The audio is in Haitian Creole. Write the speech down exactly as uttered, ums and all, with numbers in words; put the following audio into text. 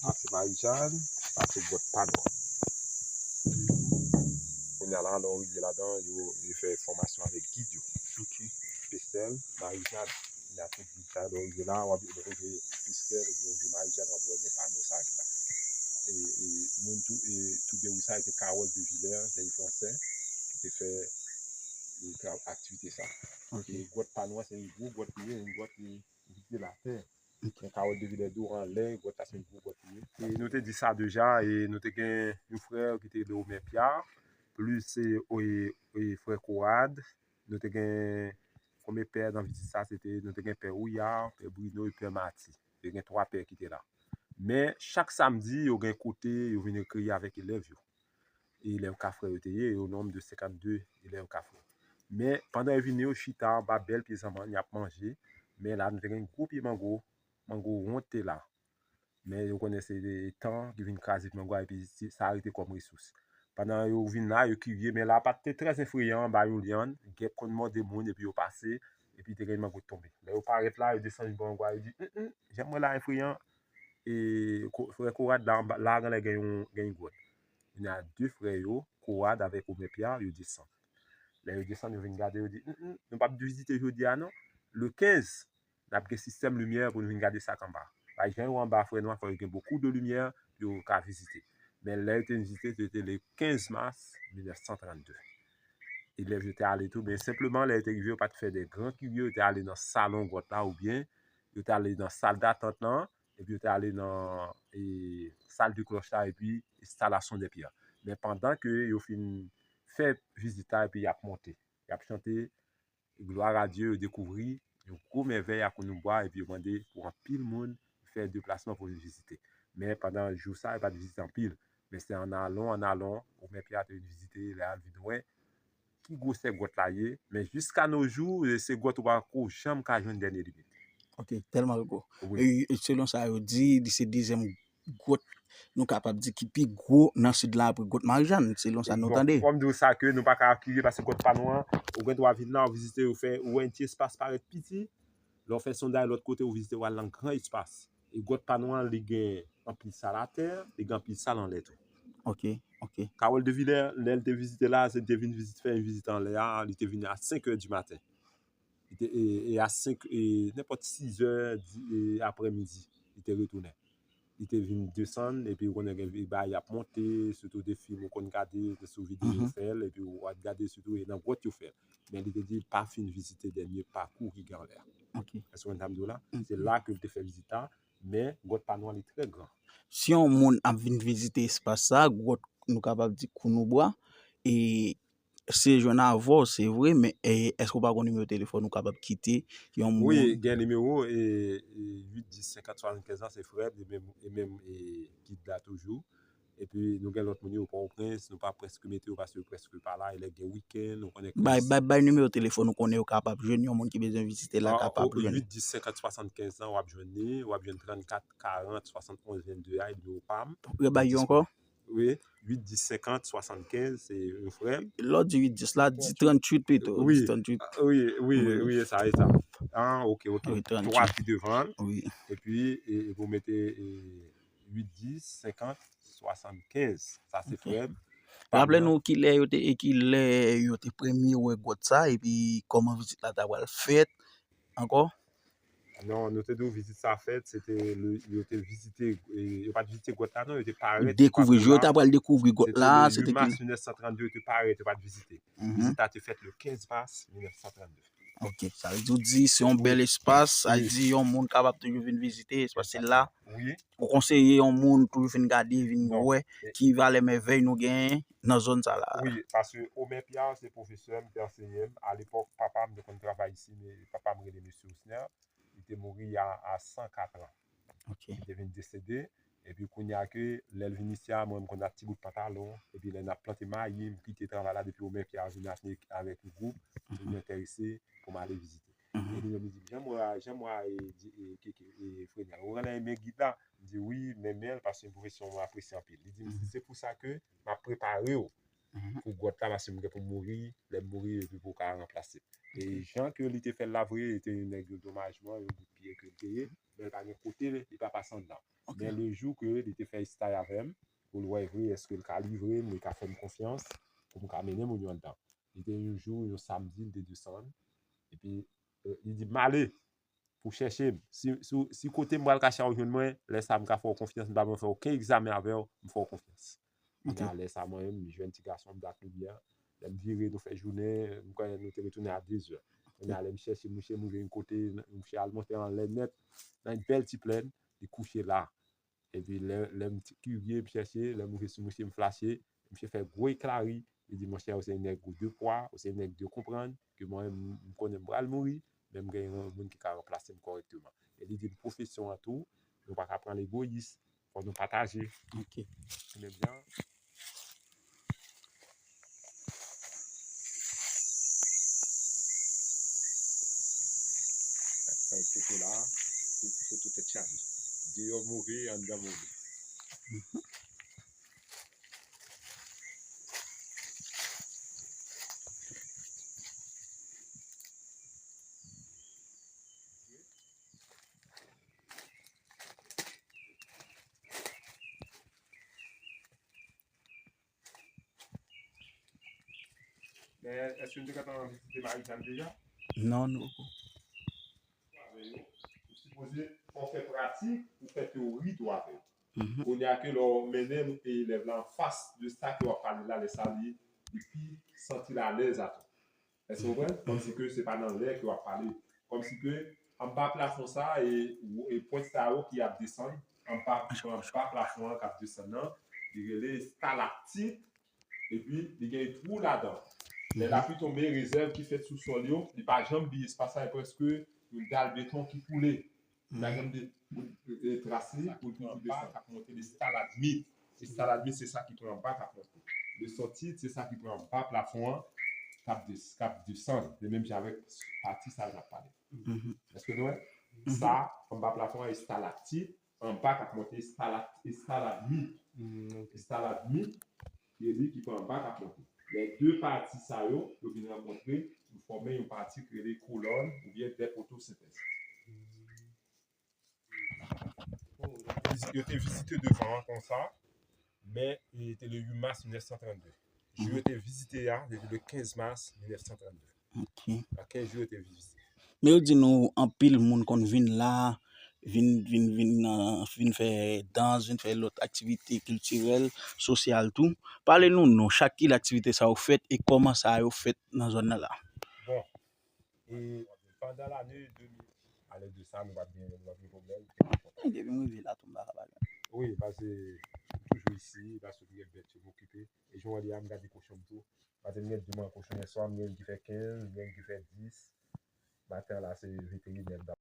Pase Marijàn, pase Gwòt Panwa. Kounye a la, lè w rive ladan, yo, yo fè fòmasyon avèk gid yo. Pestèl, Marijàn. Kounye a tout gid sa, lè w rive la, w ap rive Pestèl, epi w rive Marijàn, w ap wè gen pano sa ki la. E, e, moun tou, e, tou de ri sa, se te Carole de Villers, se yon Fransè, ki te fè, e, tra-, aktivite sa. E Gwòt Panwa, se yon gwo gwòt li ye, yon gwòt li vide latè. Men Carole de Villers di w anlè, gwòt la se yon gwo gwòt li ye. E nou te di sa deja, e nou te gen yon frè ki te rele Omer Pierre, plis e, e, e frè Korad, nou te gen, konbyen pè nan vizit sa, se te, nou te gen pè Ouya, pè Brino e pè Mati. Te gen twa pè ki te la. Men chak samdi, yo gen kote, yo vin rekreye avèk elèv yo. E elèv Kafrè yo te ye, yo nonm de senkannde elèv Kafrè. Men pandan yo vini, yo chita anba bèl pye zanmann, y ap manje. Men la, nou te gen gwo pye mango, mango won te la. Men yo konnen se tan ki vin kraze pye mango a, epi se, sa rete kòm resous. Pandan yo vin la, yo kirye, men la pa t te trè efreyan, anba yon lyann, gèp konn mòde moun, epi yo pase, epi te gen mango tonbe. Lè yo parèt la, yo desann pye mango a, yo di, "Hum, hum, jan m wè la efreyan, e, ko-, frè Korad la, anba, la genlè gen yon, gen yon gwòt." Kounye a de frè yo, Korad avèk Omer Pierre, yo desann. Lè yo desann, yo vin gade, yo di, "Hum, hum, nou p ap vizite jodi a non. Le kenz, n ap gen sistèm limyè pou nou vin gade sa k anba." Bay jan yo anba frè nou an, fò yo gen bokou de limyè pou yo ka vizite. Men lè yo te vizite, se te le kenz mas mil nèf san trannde. Elèv yo te ale tou, men senpleman lè yo te rive, yo pa t fè de gran kirye, yo te ale nan salon gwòt la oubyen yo te ale nan sal datant lan, epi yo te ale nan, e, sal de klòch la, epi enstalasyon dè pye a. Men pandan ke yo fin fè vizit la, epi y ap monte, y ap chante, glwa a Dye, yo dekouvri yon gwo mèvèy ak yon bwa, epi yo mande pou anpil moun fè deplasman pou vin vizite. Men pandan jou sa, yo pa t vizite anpil. Men se an alon, an alon, Omer Pierre te vin vizite, lè a l vin wè ki gwosè gwòt la ye. Men jiska no jou, e, se gwòt ou pa ko janm ka jwenn dènye limit. Ok, tèlman l gwo. Wi. E, e selon sa yo di, li se dezyèm gwòt, nou kapab di, ki pi gwo nan sid la apre gwòt Marijàn, selon sa nou Bon, tande. Fò m di w sa ke nou pa ka akire paske gwòt Panwa an, ou gen dwa vin la, ou vizite, ou fè, ou wè yon ti espas parèt piti, lè w fè sondaj lòt kote, ou vizite, w al nan gran espas. E gwòt Panwa an, li gen anpil sal atè, li gen anpil sal anlè tou. Ok, ok. Carole de Villers, lè l te vizite la, se te vin vizit, fè yon vizit anlè a, li te vin a senk è di maten. Li te, e, e a senk, e, nenpòt sis è di, e, aprèmidi, li te retounen. Li te vin desann, epi ou konnen gen vye bagay ap monte, sitou de fim ou konn gade, se sou videyo yo fè l, epi ou ap gade sitou e nan gwòt yo fè l. Men li te di l pa fin vizite dènye pakou ki gen anlè a. Ok. Èske w konn sa m di w la? Se la ke l te fè vizit la, men gwòt Panwa li trè gran. Si yon moun ap vin vizite espas sa, gwòt nou kapab di Kounouboua, e se jwenn avè w, se vre, men, e, èske w pa gon nimewo telefòn ou kapab kite yon moun? Wi, gen nimewo, e, e, uit dis senkant swasannkenz lan, se frè m, e menm, e menm, e, gid la toujou. Epi nou gen lòt moun yo, Pòtoprens, nou pa prèske mete yo paske yo prèske pa la, e lè gen wikenn, ou konnen Bay, bay, bay nimewo telefòn ou konnen yo kapab jwenn, yon moun ki bezwen vizite la kapab jwenn. Uit dis senkant swasannkenz lan, w ap jwenn li, w ap jwenn trannkat karant swasannonz vennde a, e nimewo pa m. Rebay yo ankò? Wi, uit dis senkant swasannkenz, se yon frè m. Lè w di uit dis la, di tranntuit pito. Wi, di tranntuit. Wi, wi, wi, e sa, e sa. Ah, ok, ok. Wi, tranntuit. Twa pi devan l. Wi. Epi, e, e pou mete, e, uit dis senkant swasannkenz. Sa se frè m. Raple nou kilè yo te, e kilè yo te premye wè gwòt sa, epi kòman vizit la ta pral fèt ankò? Non, nou te di w vizit sa fèt, se te le, yo te vizite, e, yo pa t vizite gwòt la, non, yo te parèt. Dekouvri, yo ta pral dekouvri gwòt la, se te le mas mil nèf san trannde, yo te parèt, yo pa t vizite. Vizit la te fèt le kenz mas mil nèf san trannde. Ok, sa vle di w di se yon bèl espas, sa vle di yon moun kapab toujou vin vizite espas la. Wi. Ou konseye yon moun toujou vin gade, vin wè ki valè mèvèy nou genyen nan zòn sa la. Wi, paske Omer Pierre se pwofesè m, te anseye m. Alepòk, papa m te konn travay isi, men papa m rele mesye Osner. Li te mouri a, a san kat an. Ok. Li te vin desede. Epi kounye a ke lè l vin isi a, mwen m konn ak ti bout pantalon. Epi lè n ap plante mayi, m kite travay la depi Omer Pierre vin avèk, avèk yon gwoup, m vin enterese pou m ale vizite. E li menm li di m, "Jan m wè a, jan m wè a, e, di, e, ke, ke, e, Frenel, ou genlè renmen gid la?" M di, "Wi, m renmen l paske se yon pwofesyon mwen apresye anpil." Li di m, "Se pou sa ke m ap prepare w pou gwòt la paske m gen pou m mouri, lè m mouri, epi pou w ka ranplase m." E jan ke li te fè l la vre, li te yon nèg domajman, yon bout pye ke l te ye, men l pa Kote li pa pase anndan. Men le jou ke li te fè estay avè m, pou l wè vre èske l ka livre m, li ka fè m konfyans, pou m ka mennen moun yo anndan. Li te yon jou, yon samdi, li te desann. Epi, eh, li di m, "M ale pou chèche m. Si, si, si kote m pral kache a ou jwenn mwen, lè sa a m ka fè w konfyans, m pa bezwen fè okenn egzamen avè w, m fè w konfyans." Kounye a, lè sa a, mwen menm, m jwenn ti gason m, dat limyè. Lè m vire, nou fè jounen, m kwè nou te retounen a dezè. Kounye a, lè m chèche mouche, m rive yon kote, mouche al monte anlè nèt, nan yon bèl ti plèn, li kouche la. Epi lè, lè m ti kirye, m chèche, lè m rive sou mouche, m flache, mouche fè gwo eklari, li di, "Monchè, ou se yon nèg de pwa, ou se yon nèg de konprann, ke mwen, m, m konnen m pral mouri, men m gen yon moun ki ka ranplase m kòrèkteman." E li di m, "Pwofesyon an tou, nou pa ka pran l egoyis, fò nou pataje." Ok. Menm jan. Sa k fè foto la, foto tèt chaje. Deyò move, anndan move. Men, èske nou te gentan vizite Marijàn deja? Non, nou poko. Ou sipoze fè w fè pratik, ou fè teyori tou avè l. Mhm. Kounye a ke lè w mennen elèv la anfas de sa ke w ap pale la, lè sa li, li pi santi l alèz avè w. Èske w konprann? Kòmsi ke se pa nan lè ke w ap pale. Kòmsi ke anba plafon sa e, e pwent sa yo ki ap desann, anba, anba plafon an k ap desann nan, li rele estalaktit, epi li gen twou ladan. Lè lapli tonbe, rezèv ki fèt sou sòl yo, li pa janm bliye espas la, e prèske yon dal beton ki koule. Li pa janm de, e, tras li pou l toujou desann. K ap monte, estalagmit. Estalagmit, se sa ki pran anba k ap monte. Estalaktit, se sa ki pran anba plafon an, k ap des-, k ap desann. Se menm jan avèk pati sa a n ap pale. Mhm. Èske nou wè? Mhm. Sa, anba plafon an, estalaktit, anba k ap monte, estalak-, estalagmit. Mm, ok. Estalagmit, se li ki pran anba k ap monte. Lè de pati sa yo, yo vin rankontre, yo fòme yon pati ki rele kolòn oubyen dè fotosentèz. Yo te vizite devan an konsa, men li te le uit mas mil nèf san trannde. Jou yo te vizite a, se te le kenz mas mil nèf san trannde. Ok. A kenz jou yo te vizite. Men yo di nou anpil moun konn vin la, vin, vin, vin, euh, vin fè dans, vin fè lòt aktivite kiltirèl, sosyal tou. Pale nou non, chak ki aktivite sa yo fèt e kòman sa yo fèt nan zòn nan la. Bon, e pandan lane de mil, alè de sa, nou pa t gen, nou pa t gen pwoblèm. E depi m rive la tou, m pa ka pale. Wi, paske m toujou isi, paske m gen bèt yo pou okipe. E jan w wè li a, m gade kochon m tou. Paske m gen de mwa kochon yè swa, m gen youn ki fè kenz, m gen youn ki fè dis. Maten an la, se veterinè m t ap